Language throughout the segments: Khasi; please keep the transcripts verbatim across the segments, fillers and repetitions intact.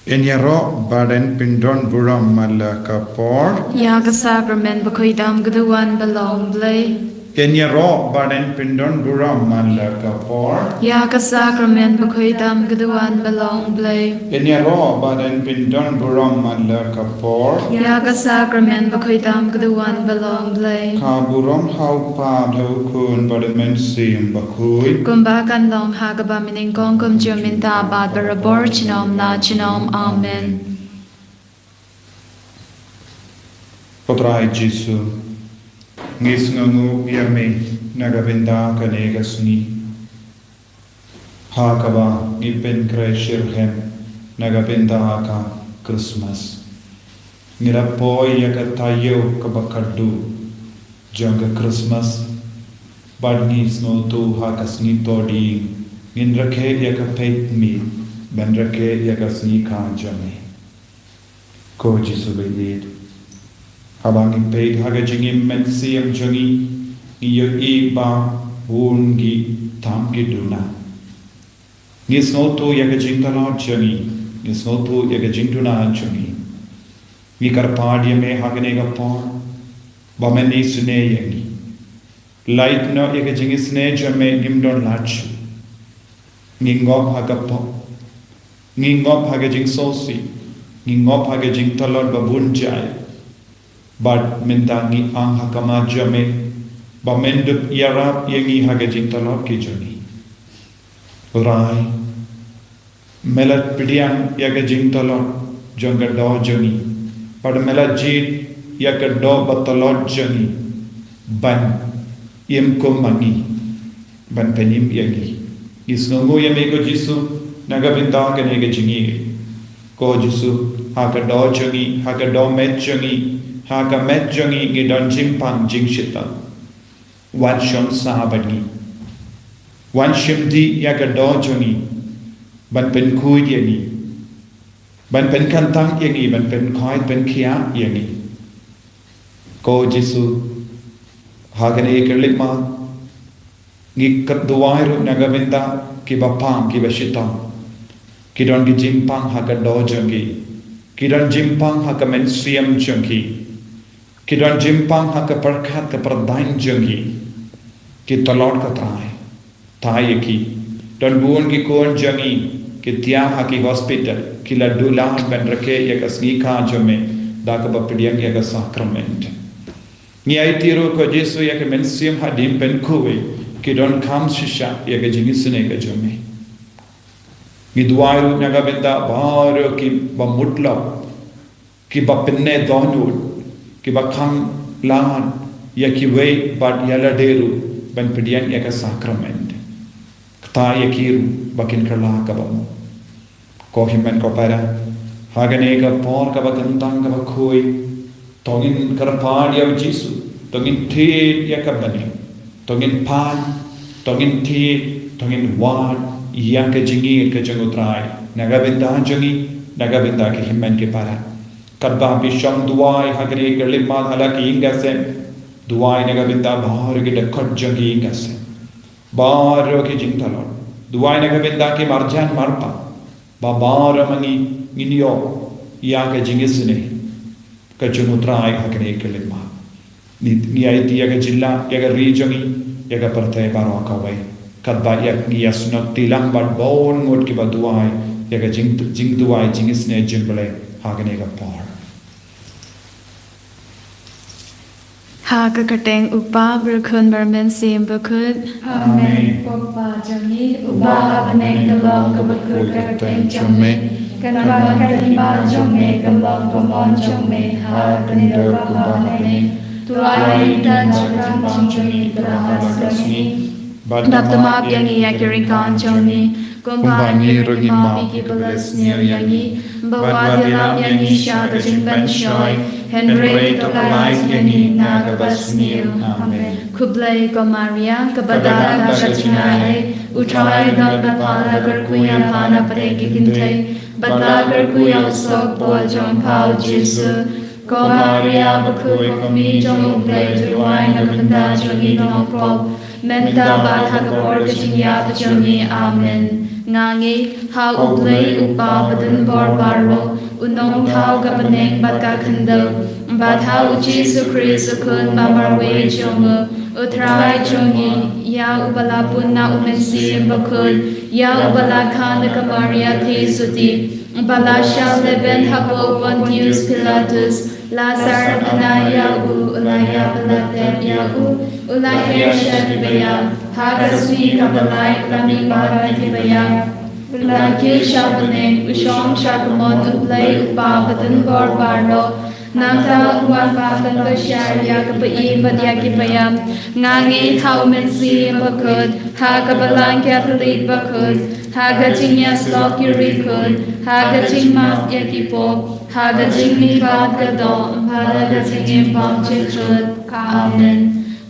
Yn ïaroh bad yn pyndon burom man la ka por. Ïa ka sakramen bakhuid tam ka duwan ba long Blei. Yn ïaroh bad yn pyndon burom man la ka por. Ïa ka sakramen bakhuid tam ka duwan ba long Blei. Yn ïaroh bad yn pyndon burom man la ka por. Ïa ka sakramen bakhuid tam ka duwan ba long Blei. Ka burom ha u Kpa, ha u Khun bad ha u Mynsiem Bakhuid. Kumba kan long ha kaba mynnyngkong, kum junom mynta bad barabor junom la junom. Amen. Ko Trai Jisu, ngi sngewnguh ïa me na ka bynta kane ka sngi, ha kaba ngi pynkhreh shitrhem na ka bynta ka Christmas. Ngi la poi ïa ka taïew kaba khatduh jong ka Christmas, bad ngi sngewthuh ha ka sngi to ding ngin rakhe ïa ka peit miet ban rakhe ïa ka sngi kha jong me. Ko Jisu ba ïeit, haba ngi peit ha ka jingim mynsiem jong ngi, ngi ïohi ba u ngi tam ki duna. Ngi sngewthuh ïa ka jingtlot jong ngi, ngi sngewthuh ïa ka jingduna jong ngi. Ngi kyrpad ïa me ha kane ka por ba men isynei ïa ngi. Lait noh ïa ka jingisynei jong me ngim don lad shuh. Ngi ngop ha ka pop, ngi ngop ha ka jingsngewsih, ngi ngop ha ka jingtlot ba bun jait. Bad mynta ngi ang ha khmat jong me ba men dup ïarap ïa ngi ha ka jingtlot ki jong ngi. Trai, me la pdiang ïa ka jingtlot jong ka doh jong ngi, bad me la jied ïa ka doh ba tlot jong ngi ban im kum ma ngi, ban pynim ïa ngi. Ngi sngewnguh ïa me ko Jisu na ka bynta kane ka jingïeit. Ko Jisu, ha ka doh jong ngi, ha ka dohmet jong ngi, ha ka met jong ngi, ngi don jingpang jingshitom. Wan shong sah bad ngi. Wan shim dih ïa ka doh jong ngi ban pynkhuid ïa ngi, ban pynkyntang ïa ngi, ban pynkhuid pynkhiah ïa ngi. Ko Jisu, ha kane ka lipmat ngi kyrduwai ruh na ka bynta kiba pang, kiba shitom. Ki don ki jingpang ha ka doh jong ki, ki don jingpang ha ka mynsiem jong ki, ki don jingpang ha ka pyrkhat ka pyrdain jong ki. Ki tlot ko Trai. Thait ïa ki. Don bun ki khun jong ngi ki thiah ha ki hospital, ki la duh lad ban rakhe ïa ka sngi kha jong me da kaba pdiang ïa ka sakrament. Ngi aiti ruh ko Jisu ïa ka mynsiem hadien pynkhuid, ki donkam shisha ïa ka jingisynei ka jong me. Ngi duwai ruh na ka bynta baroh kiba mutlop, kiba pyndonkam, kiba khang lad ïa kiwei bad ïa lade ruh ban pdiang ïa ka sakrament. Kta ïa ki ruh ba kin kylla kaba mut. Ko hynmen ko para, ha kane ka por kaba kyntang kaba khuid, to ngin kyrpad ïa u Jisu, to ngin thied ïa ka bneng, to ngin pan, to ngin thied, to ngin wad ïa ka jingïeit ka jong u Trai na ka bynta jong ngi, na ka bynta ki hynmen ki para. Katba phi shong duwai ha kane ka lipmat ha la ki ïing ki sem, duwai na ka bynta baroh ki dkhot jong ki ïing ki sem, baroh ki jingtlot. Duwai na ka bynta ki marjan marpa, ba baroh ma ngi ngin ïoh ïa ka jingisynei ka jong u Trai ha kane ka lipmat. Ngi, ngi aiti ïa ka jylla, ïa ka ri jong ngi, ïa ka pyrthei baroh kawei. Katba ïa ngi ïasnoh kti lang bad bun ngut kiba duwai ïa ka jing, jingduwai jingisynei jong U Blei ha kane ka por. Ha ka kyrteng U Kpa, bad U Khun, bad U Mynsiem Bakhuid. Amen. Amen. Ko Kpa jong ngi uba ha bneng, ka long kaba khuid ka kyrteng jong me. Kan wan ka hima jong me, kan long ka mon jong me ha ka bynta kaba ha bneng. To ai ïa ngi mynta ka jingpang jong ngi kaba ha ka sngi. Bad to map ïa ngi ïa ki ryngkat jong ngi, kumba ngi ruh ngi map ïa kiba la sniew ïa ngi. Bad wat ïalam ïa ngi sha ka jingpynshoi, hynrei to pyllait ïa ngi na kaba sniew. Amen. Khublei ko Maria, kaba don ka jingïeit, U Trai u don bad pha, la kyrkhu ïa pha na pdeng ki kynthei, bad la kyrkhu ïa u soh kpoh jong pha U Jisu. Ko Maria bakhuid, ko kmie jong U Blei, to duwai na ka bynta jong ngi ki nongpop, mynta bad ha ka por ka jingïap jong ngi. Amen. Nga ngeit ha U Blei U Kpa badonbor baroh, U Nongthaw ka bneng bad ka khyndew, bad ha U Jisu Khrist U Khun ba marwei jong U, U Trai jong ngi, ïa uba la pun na U Mynsiem Bakhuid, ïa uba la kha na ka Maria theisotti, ba la shah lehbeiñ hapoh Pontius Pilatus, la syrkhap ïa U, la ïap la tep ïa U, U la hiar sha kiba ïap, ha ka sngi kaba lai U la mihpat na kiba ïap, U la kiew sha bneng, U shong sha ka mon U Blei U Kpa badonbor baroh. Nangta Un wan pat ban bishar ïa kiba im bad ïa kiba ïap. Nga ngeit ha U Mynsiem Bakhuid, ha ka Balang Katholik bakhuid, ha ka jingïasyllok ki riewkhuid, ha ka jingmap ïa ki pop, ha ka jingmihpat ka doh, bad ha ka jingim bymjukut. Amen.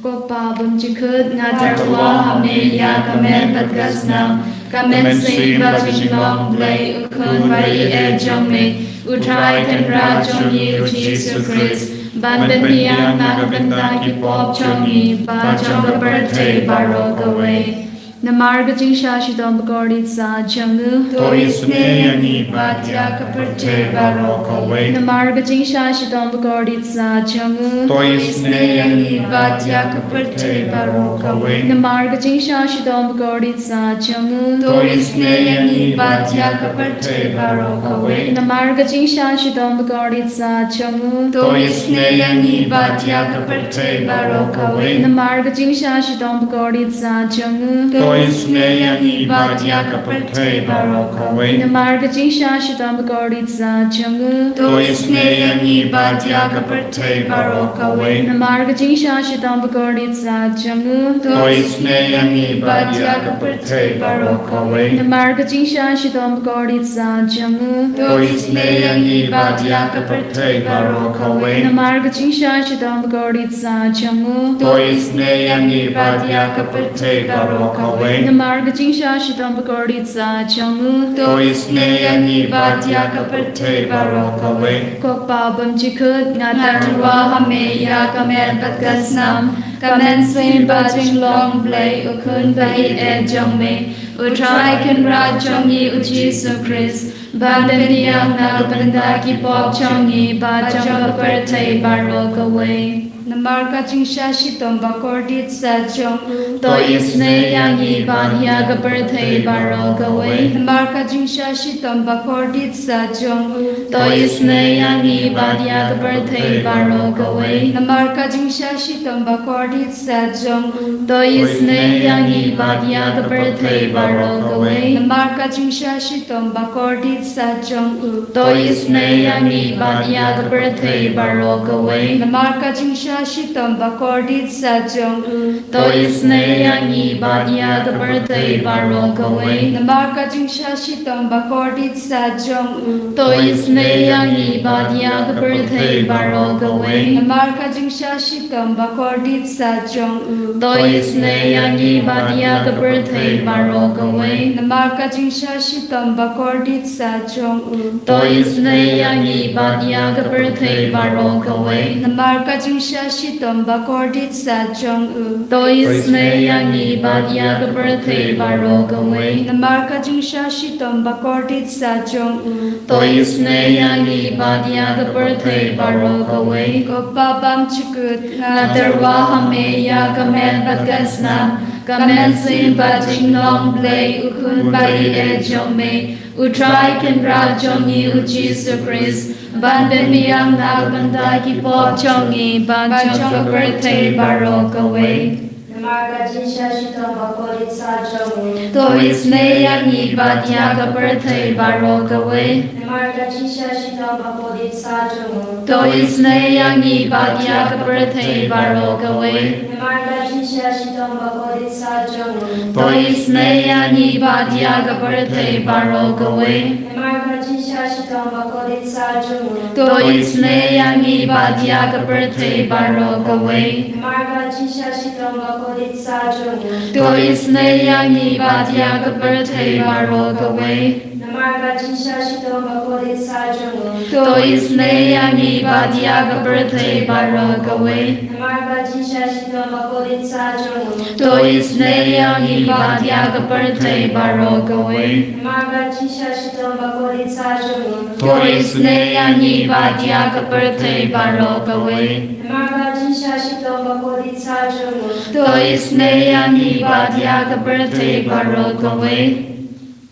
Ko Pa bymjukut, nga tyrwa ha Me ïa ka met bad ka snam, ka mynsiem bad jinglong Blei U Khun ba ïeit jong Me, U Trai Kynrad jong ngi U Jisu Khrist, ban pynbiang na ka bynta ki pop jong ngi bad jong ka pyrthei baroh kawei. Namar ka jingshah shitom bakordit satia jong U, to isynei ïa ngi bad ïa ka pyrthei baroh kawei. Namar ka jingshah shitom bakordit satia jong U, to isynei ïa ngi bad ïa ka pyrthei baroh kawei. Namar ka jingshah shitom bakordit satia jong U, to isynei ïa ngi bad ïa ka pyrthei baroh kawei. Namar ka jingshah shitom bakordit satia jong U, to isynei ïa ngi bad ïa ka pyrthei baroh kawei. Namar ka jingshah shitom bakordit satia jong U, to isynei ïa ngi bad ïa ka pyrthei baroh kawei. Namar ka jingshah shitom bakordit satia jong U, to isynei ïa ngi bad ïa ka pyrthei baroh kawei. Namar ka jingshah shitom bakordit satia jong U, to isynei ïa ngi bad ïa ka pyrthei baroh kawei. Namar ka jingshah shitom bakordit satia jong U, to isynei ïa ngi bad ïa ka pyrthei baroh kawei. Namar ka jingshah shitom bakordit satia jong U, to isynei ïa ngi bad ïa ka pyrthei baroh kawei. Namar ka jingshah shitom bakordit satia jong U, to isynei ïa ngi bad ïa ka pyrthei baroh kawei. Ko Pa bymjukut, nga tyrwa ha Me ïa ka met bad ka snam, ka mynsiem bad jinglong Blei U Khun ba ïeit jong Me, U Trai Kynrad jong ngi U Jisu Khrist, ban pynbiang na ka bynta ki pop jong ngi bad jong ka pyrthei baroh kawei. Namar ka jingshah shitom bakordit satia jong U, to isynei ïa ngi bad ïa ka pyrthei baroh kawei. Namar ka jingshah shitom bakordit satia jong U, to isynei ïa ngi bad ïa ka pyrthei baroh kawei. Namar ka jingshah shitom bakordit satia jong U, to isynei ïa ngi bad ïa ka pyrthei baroh kawei. Namar ka jingshah shitom bakordit satia jong U, to isynei ïa ngi bad ïa ka pyrthei baroh kawei. Namar ka jingshah shitom bakordit satia jong U, to isynei ïa ngi bad ïa ka pyrthei baroh kawei. Namar ka jingshah shitom bakordit satia jong U, to isynei ïa ngi bad ïa ka pyrthei baroh kawei. Namar ka jingshah shitom bakordit satia jong U, to isynei ïa ngi bad ïa ka pyrthei baroh kawei. Namar ka jingshah shitom bakordit satia jong U, to isynei ïa ngi bad ïa ka pyrthei baroh kawei. Namar ka jingshah shitom bakordit satia jong U, to isynei ïa ngi bad ïa ka pyrthei baroh kawei. Namar ka jingshah shitom bakordit satia jong U, to isynei ïa ngi bad ïa ka pyrthei baroh kawei. Ko Pa bymjukut, nga tyrwa ha Me ïa ka met bad ka snam, ka mynsiem bad jinglong Blei U Khun ba ïeit jong Me, U Trai Kynrad jong ngi U Jisu Khrist, ban pynbiang na ka bynta ki pop jong ngi bad jong ka pyrthei baroh kawei. Namar ka jingshah shitom bakordit satia jong U, to isynei ïa ngi bad ïa ka pyrthei baroh kawei. Namar ka jingshah shitom bakordit satia jong U, to isynei ïa ngi bad ïa ka pyrthei baroh kawei. Namar ka jingshah shitom bakordit satia jong U, to isynei ïa ngi bad ïa ka pyrthei baroh kawei. Namar ka jingshah shitom bakordit satia jong U, to isynei ïa ngi bad ïa ka pyrthei baroh kawei. Namar ka jingshah shitom bakordit satia jong U, to isynei ïa ngi bad ïa ka pyrthei baroh kawei. Namar ka jingshah shitom bakordit satia jong u. To isynei ïa ngi bad ïa ka pyrthei baroh kawei. Namar ka jingshah shitom bakordit satia jong u. To isynei ïa ngi bad ïa ka pyrthei baroh kawei. Namar ka jingshah shitom bakordit satia jong u. To isynei ïa ngi bad ïa ka pyrthei baroh kawei. Namar ka jingshah shitom bakordit satia jong u. To isynei ïa ngi bad ïa ka pyrthei baroh kawei.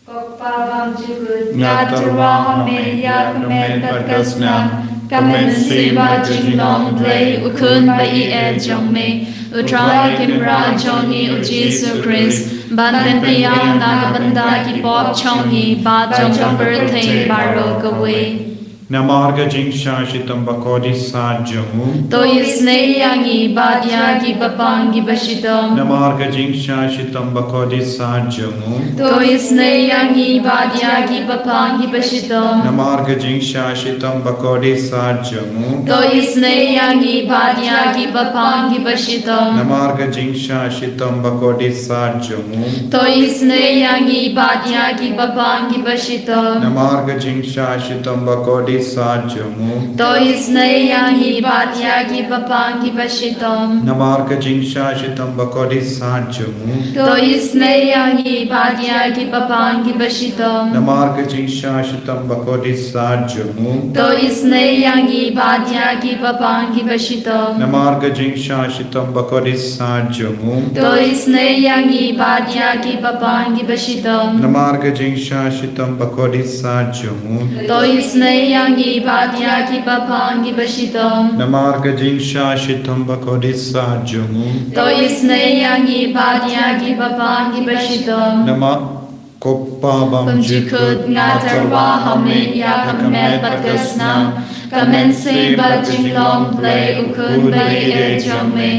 Ko Kpa bymjukut, nga tyrwa ha me ïa ka met bad ka snam, ka mynsiem bad jinglong Blei, u Khun ba ïeit jong me, u Trai Kynrad jong ngi u Jisu Khrist, ban pynbiang na ka bynta ki pop jong ngi bad jong ka pyrthei baroh kawei. Namar ka jingshah shitom bakordit satia jong u. To isynei ïa ngi bad ïa ki bapang ki bashitom. Namar ka jingshah shitom bakordit satia jong u. To isynei ïa ngi bad ïa ki bapang ki bashitom. Namar ka jingshah shitom bakordit satia jong u. To isynei ïa ngi bad ïa ki bapang ki bashitom. Namar ka jingshah shitom bakordit satia jong u. To isynei ïa ngi bad ïa ki bapang ki bashitom. Namar ka jingshah shitom bakordit satia jong u. To isynei ïa ngi bad ïa ki bapang ki bashitom. Namar ka jingshah shitom bakordit satia jong u. To isynei ïa ngi bad ïa ki bapang ki bashitom. Namar ka jingshah shitom bakordit satia jong u. To isynei ïa ngi bad ïa ki bapang ki bashitom. Namar ka jingshah shitom bakordit satia jong u. To isynei ïa ngi bad ïa ki bapang ki bashitom. Namar ka jingshah shitom bakordit satia jong u. To isynei ïa ngi bad ïa ki bapang ki bashitom. Namar ka jingshah shitom bakordit satia jong u. To isynei ïa ngi bad ïa ki bapang ki bashitom. Namar Ko Kpa bymjukut, nga tyrwa ha me ïa ka met bad ka snam, ka mynsiem bad jinglong Blei, u Khun ba ïeit jong me,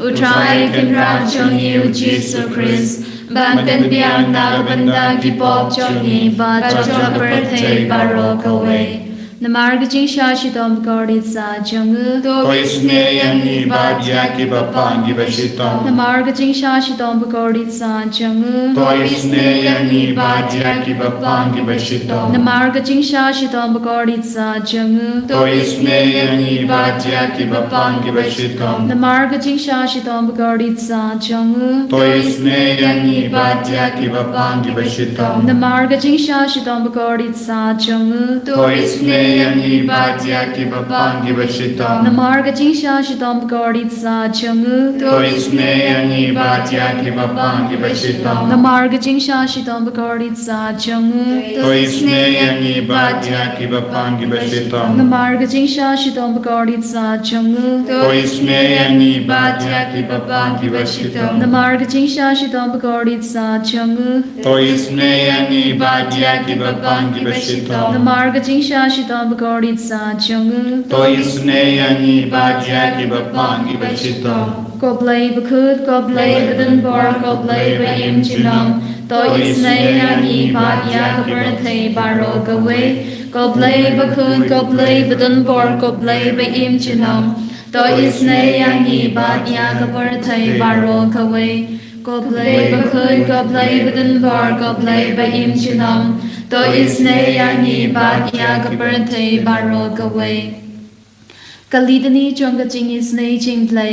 u Trai Kynrad jong ngi u Jisu Khrist, ban pynbiang na ka bynta ki pop jong ngi bad jong ka pyrthei baroh kawei. Namar ka jingshah shitom bakordit satia jong u. To isynei ïa ngi bad ïa ki bapang ki bashitom. Namar ka jingshah shitom bakordit satia jong u. To isynei ïa ngi bad ïa ki bapang ki bashitom. Namar ka jingshah shitom bakordit satia jong u. To isynei ïa ngi bad ïa ki bapang ki bashitom. Namar ka jingshah shitom bakordit satia jong u. To isynei ïa ngi bad ïa ki bapang ki bashitom. Namar ka jingshah shitom bakordit satia jong u. To isynei ïa ngi bad ïa ki bapang ki bashitom. Namar ka jingshah shitom bakordit satia jong u. To isynei ïa ngi bad ïa ki bapang ki bashitom. Namar ka jingshah shitom bakordit satia jong u. To isynei ïa ngi bad ïa ki bapang ki bashitom. Namar ka jingshah shitom bakordit satia jong u. To isynei ïa ngi bad ïa ki bapang ki bashitom. Namar ka jingshah shitom bakordit satia jong u. To isynei ïa ngi bad ïa ki bapang ki bashitom. Namar ka jingshah shitom bakordit satia jong u. To isynei ïa ngi bad ïa ki bapang ki bashitom. Ko Blei bakhuid, ko Blei badonbor, ko Blei ba im junom. To isynei ïa ngi bad ïa ka pyrthei baroh kawei. Ko Blei bakhuid, ko Blei badonbor, ko Blei ba im junom. To isynei ïa ngi bad ïa ka pyrthei baroh kawei. Ko Blei bakhuid, ko Blei badonbor, ko Blei ba im junom. To isynei ïa ngi bad ïa ka pyrthei baroh kawei. Ka Litany jong ka jingisynei jong U Blei.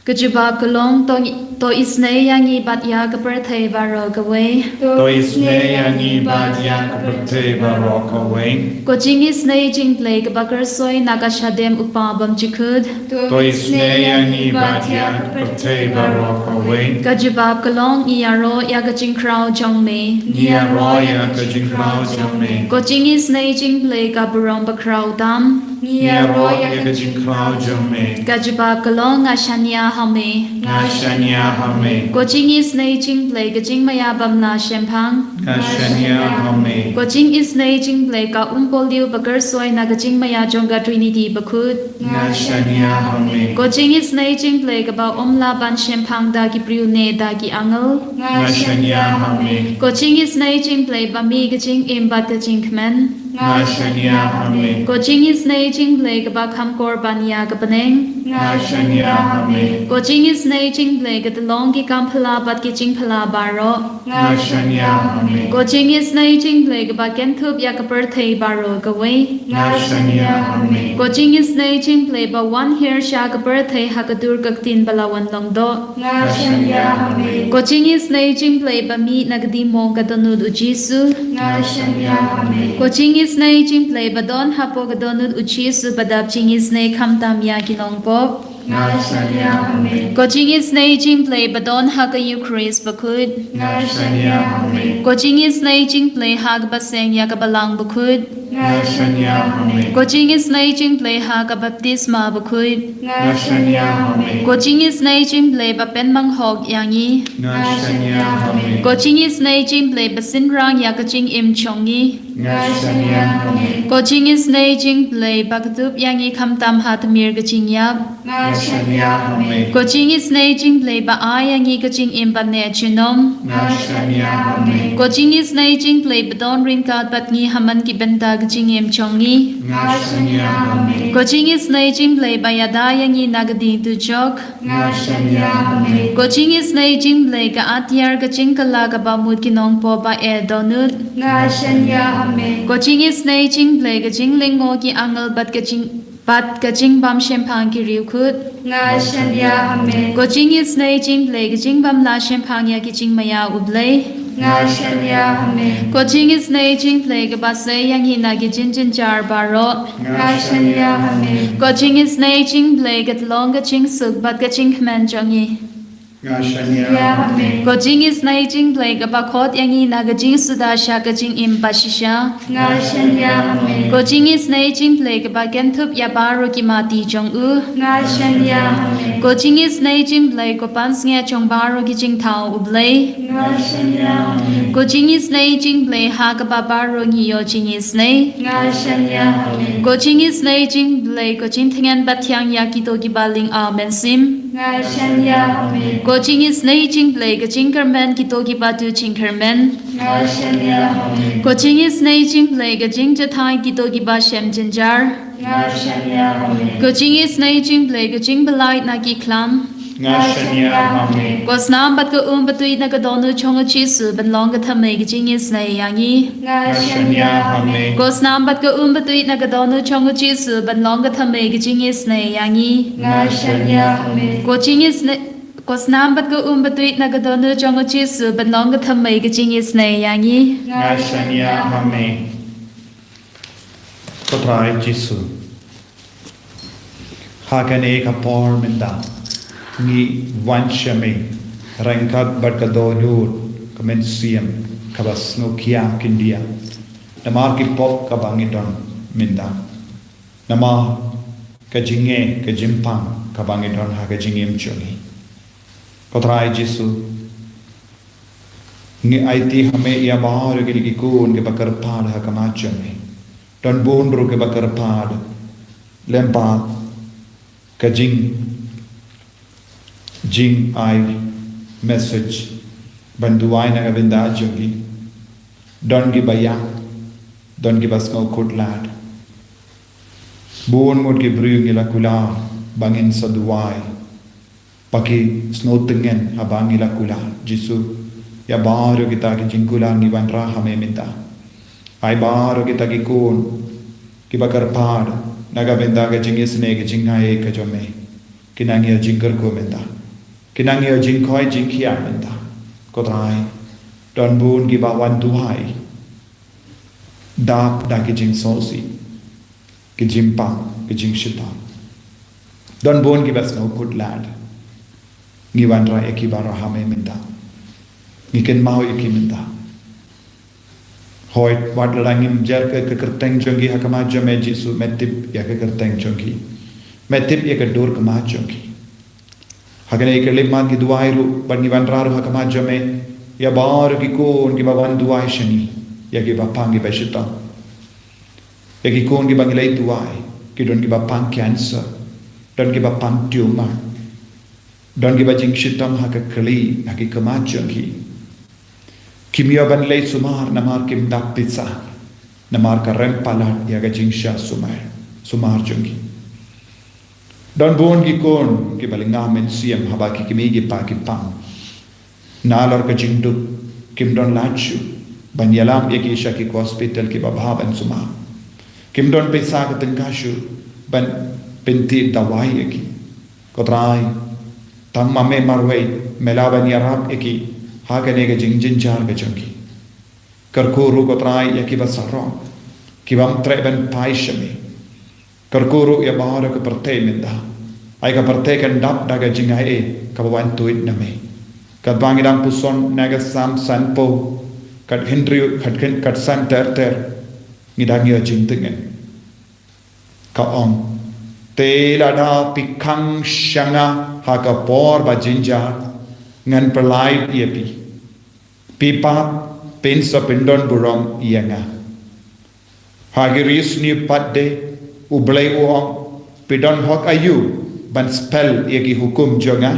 Ka jubab ka long, to, to isynei ïa ngi bad ïa ka pyrthei baroh kawei. To isynei ïa ngi bad ïa ka pyrthei baroh kawei. Ka jingisynei jong U Blei kaba kyrsoi na ka shadem U Kpa bymjukut. To isynei ïa ngi bad ïa ka pyrthei baroh kawei. Ka jubab ka long, ngi ïaroh ïa ka jingkhraw jong me. Ngi ïaroh ïa ka jingkhraw jong me. Ka jingisynei jong U Blei ka burom bakhraw tam. Ngi ïaroh ïa ka jingkhraw jong me. Ka jubab ka long, nga shaniah ha me. Nga shaniah ha me. Ka jingisynei jong U Blei ka jingmaïa bymlah shemphang. Nga shaniah ha me. Ka jingisynei jong U Blei ka umpohliew ba kyrsoi na ka jingmaïa jong ka Trinity bakhuid. Nga shaniah ha me. Ka jingisynei jong U Blei kaba ym lah ban shemphang da ki briew ne da ki angel. Nga shaniah ha me. Ka jingisynei jong U Blei ba mih ka jingim bad ka jingkmen. Nga shaniah ha me. Ko jingisynei jong U Blei kaba kham kor ban ïa ka bneng. Nga shaniah ha me. Ko jingisynei jong U Blei ka tyllong ki kam phylla bad ki jingphylla baroh. Nga shaniah ha me. Ko jingisynei jong U Blei kaba kynthup ïa ka pyrthei baroh kawei. Nga shaniah ha me. Ko jingisynei jong U Blei ba wan hiar sha ka pyrthei ha ka dur ka ktien ba la wan long doh. Nga shaniah ha me. Ko jingisynei jong U Blei ba mih na ka dieng mong ka dohnud U Jisu. Nga shaniah ha me. Ko jingisynei jong U Blei ba don hapoh ka dohnud U Jisu ba dap jingisynei khamtam ïa ki nongpop. Nga shaniah ha me. Ko jingisynei jong U Blei ba don ha ka Eucharist bakhuid. Nga shaniah ha me. Ko jingisynei jong U Blei ha kaba seng ïa ka Balang bakhuid. Nga shaniah ha me. Ko jingisynei jong U Blei ha ka baptisma bakhuid. Nga shaniah ha me. Ko jingisynei jong U Blei ba pynmang hok ïa ngi. Nga shaniah ha me. Ko jingisynei jong U Blei ba synran ïa ka jingim jong ngi. Nga shaniah ha me. Ko jingisynei jong U Blei ba kdup ïa ngi khamtam ha tmier ka jingïap. Nga shaniah ha me. Ko jingisynei jong U Blei ba ai ïa ngi ka jingim ban neh junom. Nga shaniah ha me. Ko jingisynei jong U Blei ba don ryngkat bad ngi ha man ki bynta ka jingim jong ngi. Nga shaniah ha me. Ko jingisynei jong U Blei ba ïada ïa ngi na ka dieng dujok. Nga shaniah ha me. Ko jingisynei jong U Blei ka atiar ka jingkylla kaba mut ki nongpop ba eh dohnud. Nga shaniah ha me. Ko jingisynei jong U Blei ka jinglyngngoh ki angel bad ka jing bad ka jingbym shemphang ki riewkhuid. Nga shaniah ha me. Ko jingisynei jong U Blei ka jingbym lah shemphang ïa ki jingmaïa U Blei. Nga shaniah ha me. Ko jingisynei jong U Blei kaba sei ïa ngi na ki jingjynjar baroh. Nga shaniah ha me. Ko jingisynei jong U Blei ka tyllong ka jingsuk bad ka jingkmen jong ngi. Nga shaniah ha me. Ko jingisynei jong U Blei kaba khot ïa ngi na ka jingsuda sha ka jingim bashisha. Nga shaniah ha me. Ko jingisynei jong U Blei kaba kynthup ïa baroh ki mati jong u. Nga shaniah ha me. Ko jingisynei jong U Blei ko pansngiat jong baroh ki jingthaw U Blei. Nga shaniah ha me. Ko jingisynei jong U Blei ha kaba baroh ngi ïoh jingisynei. Nga shaniah ha me. Ko jingisynei jong U Blei ko jingtngen bathiang ïa kito kiba lyngba mynsiem. Nga shaniah ha me. Ko jingisynei jong U Blei ka jingkyrmen kito kiba tu jingkyrmen. Nga shaniah ha me. Ko jingisynei jong U Blei ka jingjahthait kito kiba shem jynjar. Nga shaniah ha me. Ko jingisynei jong U Blei ka jingpyllait na ki khlam. Nga shaniah ha me. Ko snam bad ka um batuid na ka dohnud jong U Jisu ban long ka thymmei ka jingisynei ïa ngi. Nga shaniah ha me. Ko snam bad ka um batuid na ka dohnud jong U Jisu ban long ka thymmei ka jingisynei ïa ngi. Nga shaniah ha me. Ko jingisynei, ko snam bad ka um batuid na ka dohnud jong U Jisu ban long ka thymmei ka jingisynei ïa ngi. Nga shaniah ha me. Ko Trai Jisu, ha kane ka por mynta ngi wan sha me ryngkat bad ka dohnud ka mynsiem kaba sngewkhia khyndiat namar ki pop kaba ngi don mynta, namar ka jingeh ka jingpang kaba ngi don ha ka jingim jong ngi. Ko Trai Jisu, ngi aiti ha me ïa baroh kine ki khun kiba kyrpad ha khmat jong me. Don bun ruh kiba kyrpad lem bad ka jing, jingai message ban duwai na ka bynta jong ki. Don kiba ïap, don kiba sngewkhuslai. Bun mut ki briew ngi la kular ba ngin sa duwai ba ki sngewtngen haba ngi la kular. Jisu, ïa baroh kita ki jingkular ngi wanrah ha me mynta. Ai baroh kita ki khun kiba kyrpad na ka bynta ka jingisynei ka jingai ka jong me, ki nang ïoh jingkyrkhu mynta, ki nang ïoh jingkhoi jingkhiah mynta. Ko Trai, don bun kiba wan duwai dap da ki jingsngewsih, ki jingpang, ki jingshitom. Don bun kiba sngewkhuslai. Ngi wanrah ïa ki baroh ha me mynta. Ngi kynmaw ïa ki mynta. Hooid, wat la ngim jer ka, ka kyrteng jong ki ha khmat jong me Jisu, me tip ïa ka kyrteng jong ki. Me tip ïa ka dur khmat jong ki. Ha kane ka khyllipmat ngi duwai ruh bad ngi wanrah ruh ha khmat jong me ïa baroh ki khun kiba wan duwai sha ngi, ïa kiba pang kiba shitom. Ïa ki khun kiba ngi leit duwai, ki don kiba pang cancer, don kiba pang tumor, don kiba jingshitom ha ka kali, ha ki khmat jong ki. Kim ïoh ban leit sumar namar kim dap pisa. Namar ka rem palat ïa ka jingshah sumar, sumar jong ki. Don bun ki khun kiba lynga mynsiem haba ki kmie ki pa ki pang. Nalor ka jingduk, kim don lad shuh ban ïalam ïa ki sha ki hospital kiba bha ban sumar. Kim don pisa ka tyngka shuh ban pynthie dawai ïa ki. Ko Trai, tang ma me marwei me lah ban ïarap ïa ki ha kane ka jingjynjar ka jong ki. Kyrkhu ruh ko Trai ïa kiba sarong, kibym treh ban phai sha me. Kyrkhu ruh ïa baroh ka pyrthei mynta. Ai ka pyrthei kan dap da ka jingai ei kaba wan tuid na me. Katba ngi dang puson na ka Salm sanphew, khathynriew, khat khat, khatsan ter ter, ngi dang ïoh jingtyngen. Ka ong, te lada phi khang sha nga ha ka por ba jynjar, ngan pyllait ïa phi. Phi pat phin sa pyndon burom ïa nga. Ha ki ri sniew pat de, U Blei u ong, phi don hok aïu ban spel ïa ki hukum jong nga,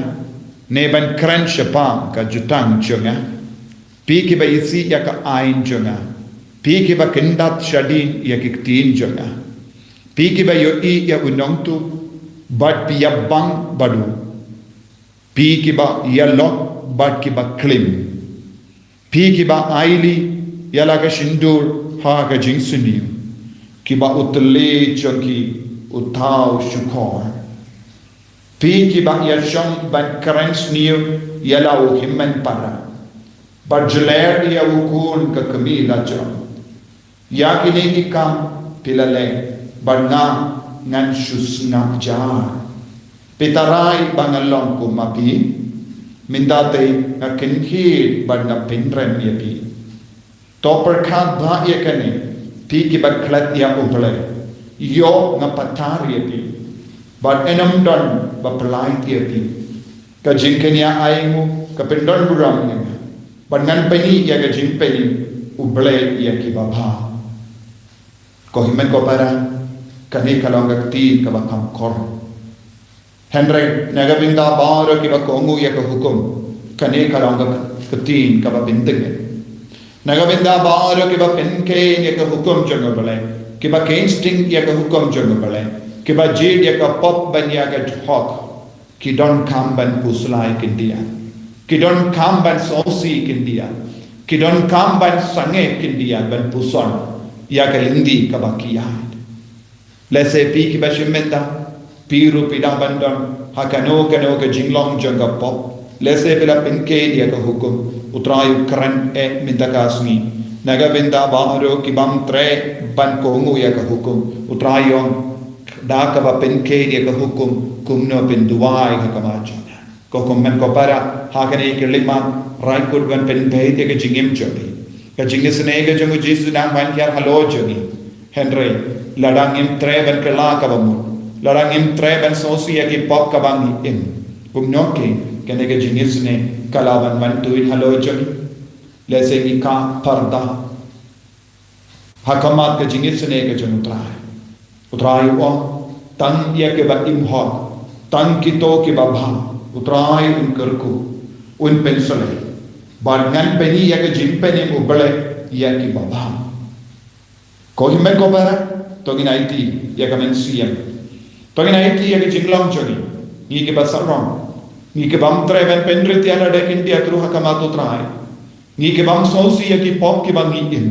ne ban kren shaphang ka jutang jong nga? Phi kiba isih ïa ka aiñ jong nga, phi kiba kyndat shadien ïa ki ktien jong nga, phi kiba ïohi ïa u nongtuh bad phi ïa bang bad u, phi kiba ïalok bad kiba klim, phi kiba ailad ïa la ka shyntur ha ka jingsniew, kiba u tylli jong ki u thaw shukor. Phi kiba ïashong ban kren sniew ïa la u hynmen para, bad jler ïa u khun ka kmie lajong. Ïa kine ki kam phi la leh, bad nga ngan shu sngap jar. Phi tharai ba nga long kum ma phi? Mynta te nga kynhun bad nga pynrem ïa phi. To pyrkhat bha ïa kane, phi kiba klet ïa U Blei. Ïoh nga pathar ïa phi, bad ym don ba pyllait ïa phi. Ka jingkñia ainguh ka pyndon burom ïa nga, bad ngan pyni ïa ka jingpynim U Blei ïa kiba bha. Ko hynmen ko para, kane ka long ka ktien kaba kham kor. Hynrei na ka bynta baroh kiba kohnguh ïa ka hukum, kane ka long ka ktien kaba bynta. Na ka bynta baroh kiba pynkheiñ ïa ka hukum jong U Blei, kiba kheiñ sting ïa ka hukum jong U Blei, kiba jied ïa ka pop ban ïa ka hok, ki donkam ban pyrshah khyndiat, ki donkam ban sngewsih khyndiat, ki donkam ban sangeh khyndiat ban puson ïa ka lynti kaba ki ïaid. Lehse phi kiba shim bynta, phi ruh phi dang ban don ha kano kano ka jinglong jong ka pop. Lehse phi la pynkheiñ ïa ka hukum. U Trai u kren eh mynta ka sngi, na ka bynta baroh kibym treh ban kohnguh ïa ka hukum. U Trai u ong, da kaba pynkheiñ ïa ka hukum, kumno phin duwai ha khmat jong nga? Ko hynmen ko para, ha kane ka lympat, rai kut ban pynbeit ïa ka jingim jong phi. Ka jingisynei ka jong U Jisu nang ban hiar halor jong ngi. Hynrei lada ngim treh ban kylla kaba mut, lada ngim treh ban sngewsih ïa ki pop kaba ngi im, kumno kane ka jingisynei ka lah ban wan tuid halor jong ngi? Lehse ngi kah parda ha khmat ka jingisynei ka jong U Trai. U Trai u ong, tang ïa kiba im hok, tang kito kiba bha, U Trai un kyrkhu, un pynshlei. Bad ngan pyni ïa ka jingpynim U Blei ïa kiba bha. Ko hynmen ko para, to ngin aiti ïa ka mynsiem. To ngin aiti ïa ka jinglong jong ngi, ngi kiba sarong, ngi kibym treh ban pynrit ïa lade khyndiat ruh ha khmat U Trai. Ngi kibym sngewsih ïa ki pop kiba ngi im,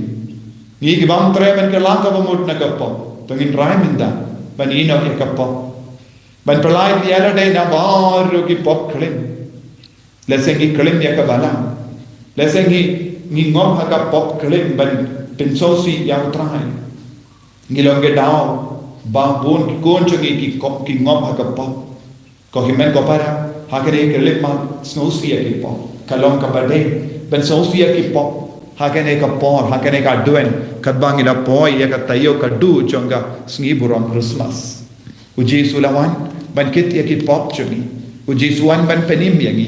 ngi kibym treh ban kylla kaba mut na ka pop. To ngin rai mynta ban ïehnoh ïa ka pop, ban pyllait ïa lade na baroh ki pop klim. Lehse ngi klim ïa ka balang. Lehse ngi, ngi ngop ha ka pop klim ban pynsngewsih ïa U Trai. Ngi long ki daw ba bun ki khun jong ngi ki kop, ki ngop ha ka pop. Ko hynmen ko para, ha kane ka lympat sngewsih ïa ki pop ka long kaba dei ban sngewsih ïa ki pop ha kane ka por, ha kane ka advent, katba ngi la poi ïa ka taïew kaba dei jong ka sngi burom Christmas. U Jisu u la wan ban kit ïa ki pop jong ngi. U Jisu u wan ban pynim ïa ngi.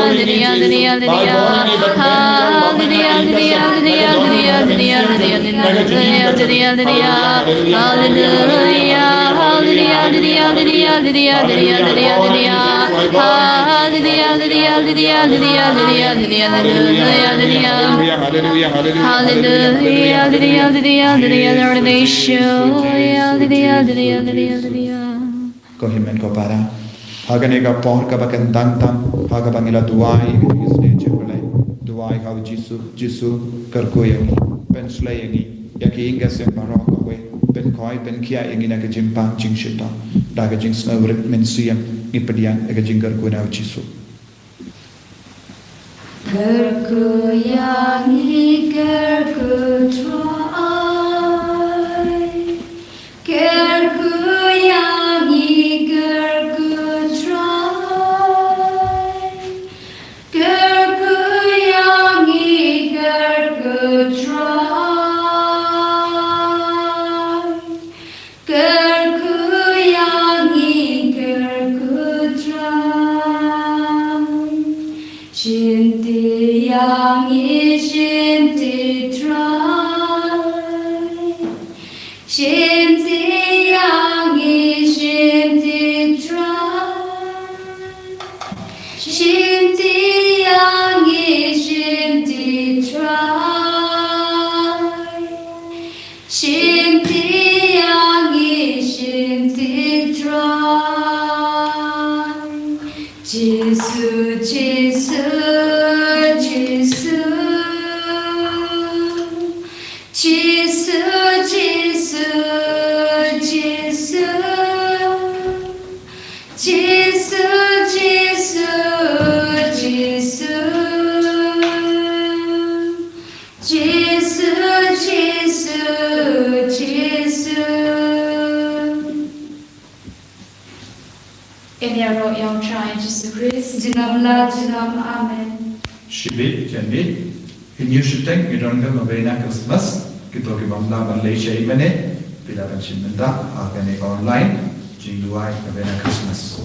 Hallelujah, hallelujah, hallelujah. Hallelujah, hallelujah, hallelujah, hallelujah, hallelujah. Hallelujah, hallelujah, hallelujah, hallelujah, hallelujah, hallelujah. Hallelujah, hallelujah, hallelujah, hallelujah, hallelujah, hallelujah. Hallelujah, hallelujah, hallelujah, hallelujah. Hallelujah, hallelujah, hallelujah, hallelujah, Lord, we show. Hallelujah, hallelujah, hallelujah, hallelujah. Ko hynmen ko para. Ha kane ka por kaba kyntang tam, ha kaba ngi la duwai ïa ka jingisynei jong U Blei. Duwai ha U Jisu, Jisu, kyrkhu ïa ngi, pynshlei ïa ngi, ïa ki ïing ki sem baroh kawei, pynkhoi pynkhiah ïa ngi na ka jingpang jingshitom. Da ka jingsngewrit mynsiem ngi pdiang ïa ka jingkyrkhu na U Jisu. Kyrkhu ïa ngi, kyrkhu Trai. Kyrkhu ïa ngi, kyrkhu Trai. Kyrkhu ïa ngi, kyrkhu Trai. Kyrkhu ïa ngi, kyrkhu Trai. Shimti ïa ngi, shimti Trai. Shimti ïa ngi, shimti Trai. Shimti ïa ngi, shimti Trai. Shimti ïa ngi, shimti Trai. Jisu, Jisu, Jisu. Jisu, Jisu, Jisu. Jisu, Jisu, Jisu. Jisu, Jisu, Jisu. Kane ruh ïa U Trai Jisu Khrist. Junom la junom. Amen. Shibit, janbit, in yu shiteng, ngi don ka novena Christmas, kito ki bym lah ban leit sha i mane, phi lah ban shim bynta ha kane ka online jingduwai novena Christmas.